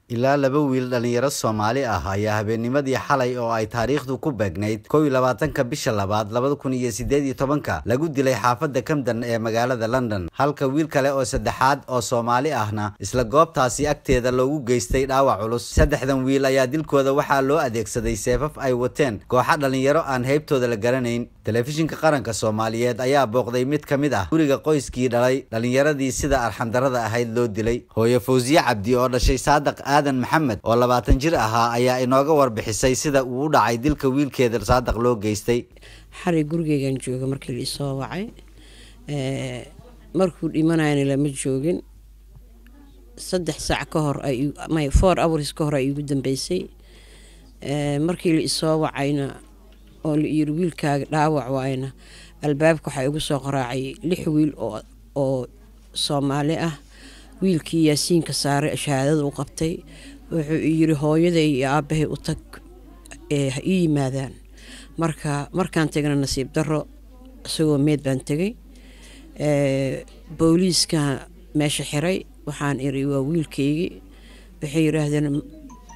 Ilaa laba wiil dhalinyaro Soomaali ah ayaa habeennimadii xalay oo ay taariikhdu ku beegnayd 21-ka bisha labaad 2018-ka lagu dilay xaafadda Camden ee magaalada London, halka wiil kale oo saddexaad oo Soomaali ahna isla goobtaasi agteeda loogu geystay dhaawac culus. Saddexdan wiil ayaa dilkooda waxaa loo adeegsaday seefaf ay wateen kooxo dhalinyaro aan heybtooda la garanayn. Telefishinka Qaranka Soomaaliyeed ayaa booqday mid ka mid ah guriga qoyskii dhalay dhalinyaradii sida arxandarrada ahayd loo dilay. Hooyo Fawziye Cabdi oo dhashay Saadaq Aadan Maxamed oo 20 jir ahaa ayaa inooga warbixisay sida uu u dhacay dilka wiilkeeda Saadaq loo geystay. Xalay gurigeygan jooga markii la isoo wacay, markuu dhimanayana lama joogin. 3 saac ka hor may 4 hours ka hor ay igu dambeysay. Markii la isoo wacayna oo la yiri wiilkaaga dhaawac waayna, albaabka waxaa igu soo qoraacay 6 wiil oo Soomaali ah. Wiilkii Yaasiinka saaray shahaadada u qabtay wuxuu yiri hooyaday iyo aabahay u tag, ha ii yimaadaan. Markaan tagana nasiib darro isagoo meed baan tegay. Booliiska meesha xiray, waxaan iri waa wiilkaygii. Waxay yiraahdeen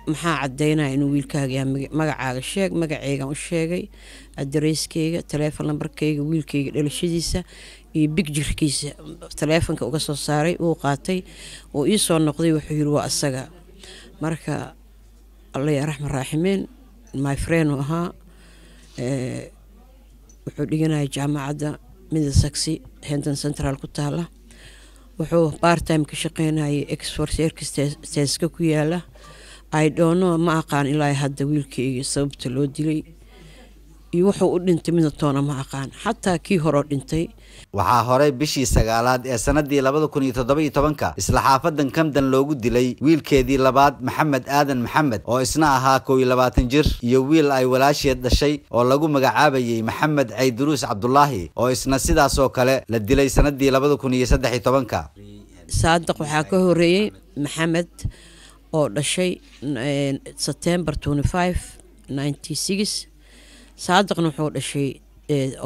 maxaa caddaynaya inuu wiilkaaga yahay? Magacaaga sheeg. Magacaygaan u sheegay, adareyskeyga, taleefon lambarkayga, wiilkayga dhalashadiisa iyo big jirkiisa taleefonka uga soo saaray. Uu qaatay oo ii soo noqday, wuxuu yiri waa asaga. Marka alla yaa raxma raaximeen, my friend uu ahaa. Wuxuu dhiganayay jaamacadda Middlesex, Hendon Central ku taala. Wuxuu part time ka shaqeynayay Oxford Circus Tesco ku yaala. I don't know, ma aqaan ilaa hadda wiilkayga sababta loo dilay iyo wuxuu u dhintay midna toona ma aqaan, xataa kii horoo dhintay. Waxaa horey bishii sagaalaad ee sanadii 2017-ka isla xaafadan Camden loogu dilay wiilkeedii labaad Maxamed Aadan Maxamed oo isna ahaa 21 jir, iyo wiil ay walaasheed dhashay oo lagu magacaabayay Maxamed Cayduruus Cabdulaahi oo isna sidaas oo kale la dilay sanadii 2013-ka. Saadaq waxaa ka horeeyey Maxamed oo dhashay September 25 96. Saadaqna wuxuu dhashay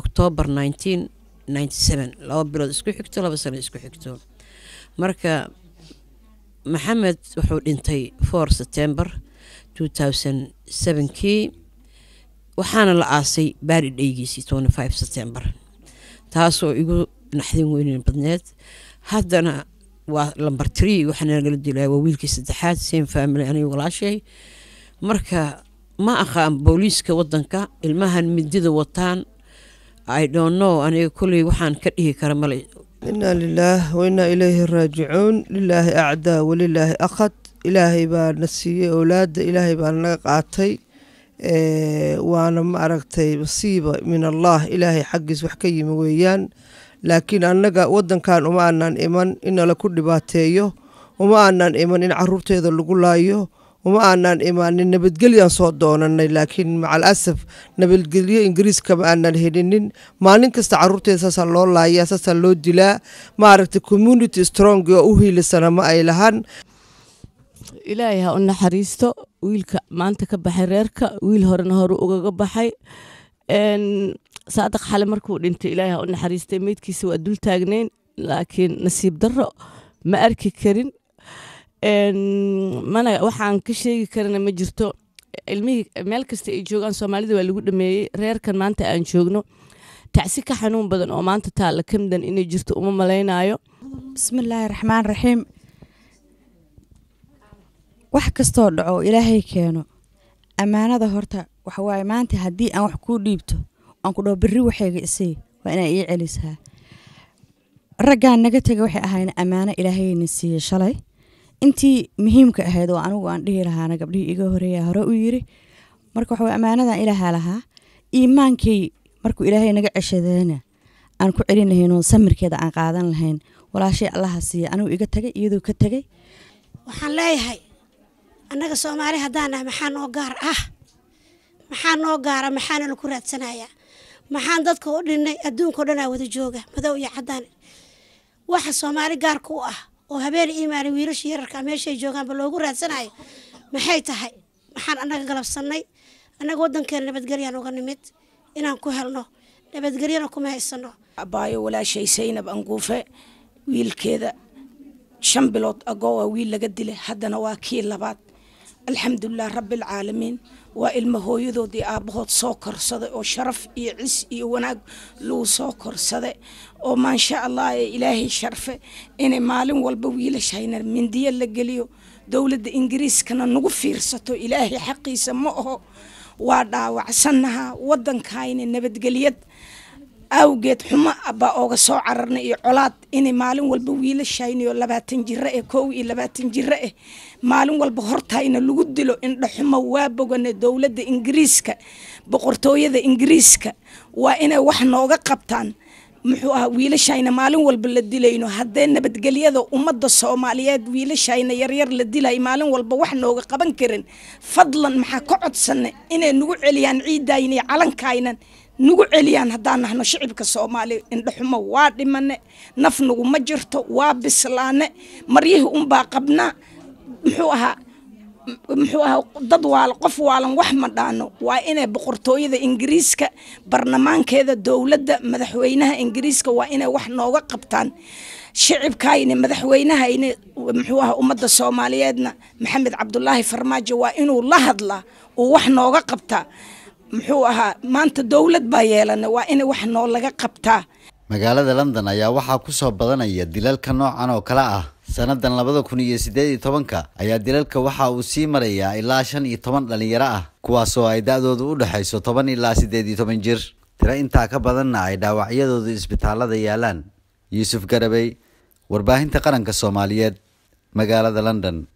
October 1997, 2 bilood isku xigto, 2 sano isku xigto. Marka Maxamed wuxuu dhintay 4 September 2007kii, waxaana la aasay baari dheygiisii 25 September, taasoo igu naxdin weynin badneed. Haddana waa number 3 waxaana nagala dilaa, waa wiilkii saddexaad, same family, aniga walaashay. Marka ma aqaan booliiska wadanka ilmahan midida wataan, I don't know, aniga kulley waxaan ka dhihi kara male. Inaa lilaah wa inaa ilayhi raajicuun. Lilaahi acdaa walilaahi akhad. Ilaahay baa na siiyey owlaadda, Ilaahay baa naga qaatay, waana ma aragtay masiiba min Allah, Ilaahay xaggiis wax ka yimi weeyaan. Laakiin annaga wadankan uma aanan iman in nala ku dhibaateeyo, uma aanan iman in caruurteeda lagu laayo, uma aanan imaanin. Nabadgelyaan soo doonanay, laakiin macal asaf nabadgelyo Ingiriiskama aanan helinin. Maalin kasta caruurteeda saasaa loo laayaa, saasaa loo dilaa. Maaragtay, community strong oo u hiilisana ma ay lahan. Ilaahay ha u naxariisto wiilka maanta ka baxay reerka, wiil horena hore ugaga baxay. Saadaq xale markuu dhintay, Ilaahay ha u naxariistay, meydkiisa waa dul taagnayn, laakiin nasiib darro ma arki karin, mana waxaan ka sheegi karana ma jirto. Ilmihii meel kasta ay joogaan Soomaalida waa lagu dhameeyey. Reerkan maanta aan joogno tacsi ka xanuun badan oo maanta taalla Camden inay jirto uma malaynayo. Bismillaahi raxmaan raxiim. Wax kastoo dhaco Ilaahay keeno, ammaanada horta waxa waaye maanta haddii aan wax kuu dhiibto, aan ku dhaho berri waxayga isii, waa inaa ii celisaa. Raggaan naga tegay waxay ahayn ammaano Ilaahayna siiyey shalay. Intii muhiimka ahayd oo anigu aan dhihi lahaana gabdhihii iga horeeya hore u yiri. Marka waxa waye ammaanadan Ilaaha lahaa, iimaankay markuu Ilaahay naga ceshadeena aan ku celin lahayn oo samirkeeda aan qaadan lahayn. Walaashay Allaha siiya, anigu iga tagay iyadoo ka tegay. Waxaan leeyahay annaga Soomaali haddaan nahay, maxaa noo gaar ah? Maxaa noo gaara? Maxaana laku raadsanayaa? Maxaan dadka u dhinnay? Adduunka o dhan aa wada jooga, madow iyo caddaan. Waxa Soomaali gaarka u ah oo habeen iimaani wiilasha yararka meeshay joogaanba loogu raadsanayo maxay tahay? Maxaan annaga galabsannay? Annaga waddankeena nabadgelyaan uga nimid inaan ku helno, nabadgelyana kuma haysano. Abaayo walaashay Saynab Anguufe, wiilkeeda 5 bilood agoo waa wiil laga dilay, haddana waa kii labaad. Alxamdulilah rabbilcaalamiin. Waa ilmo hooyadoodii aabbahood soo korsaday oo sharaf iyo cis iyo wanaag lagu soo korsaday oo maasha Allah ee Ilaahay sharfe, inay maalin walba wiilashayna mindiyo la geliyo, dowladda Ingiriiskana nagu fiirsato, Ilaahay xaqiisa ma aho. Waa dhaawacsannahaa. Waddankayna nabadgelyad awgeed xumo baa ooga soo cararnay iyo colaad. Inay maalin walba wiilashaynayo 20 jiro eh, 21 jiro eh, maalin walba hortayna lagu dilo, indhaxumo waa bogane. Dowladda Ingiriiska, boqortooyada Ingiriiska, waa inay wax nooga qabtaan, muxuu ahaa, wiilashayna maalin walba la dilayno. Haddee nabadgelyada ummadda Soomaaliyeed, wiilashayna yaryar la dilay maalin walba, wax nooga qaban karin, fadlan maxaa ka codsanay inay nagu celiyaan ciidayna iyo calankaynan nagu celiyaan. Haddaan nahno shicibka Soomaaliya, indhaxumo waa dhimane, naf naguma jirto, waa bislaane, maryihii unbaa qabnaa. Muxuu ahaa, dad waal, qof waalan wax ma dhaano. Waa inay boqortooyada Ingiriiska, barlamaankeeda, dowladda, madaxweynaha Ingiriiska waa inay wax nooga qabtaan shicibkayna. Madaxweynahayna, muxuu ahaa, ummadda Soomaaliyeedna, Maxamed Cabdulaahi Farmaajo, waa inuu la hadlaa uu wax nooga qabtaa. Muxuu ahaa, maanta dowlad baa yeelana, waa inay wax noo laga qabtaa. Magaalada London ayaa waxaa ku soo badanaya dilalka noocan oo kale ah. Sanadan 2018-ka ayaa dilalka waxa uu sii marayaa ilaa 15 dhalinyaro ah, kuwaasoo ay da-doodu u dhexayso 10 ilaa 18 jir. Tiro intaa ka badanna ay dhaawacyadoodu isbitaalada yaalaan. Yuusuf Garabey, Warbaahinta Qaranka Soomaaliyeed, magaalada London.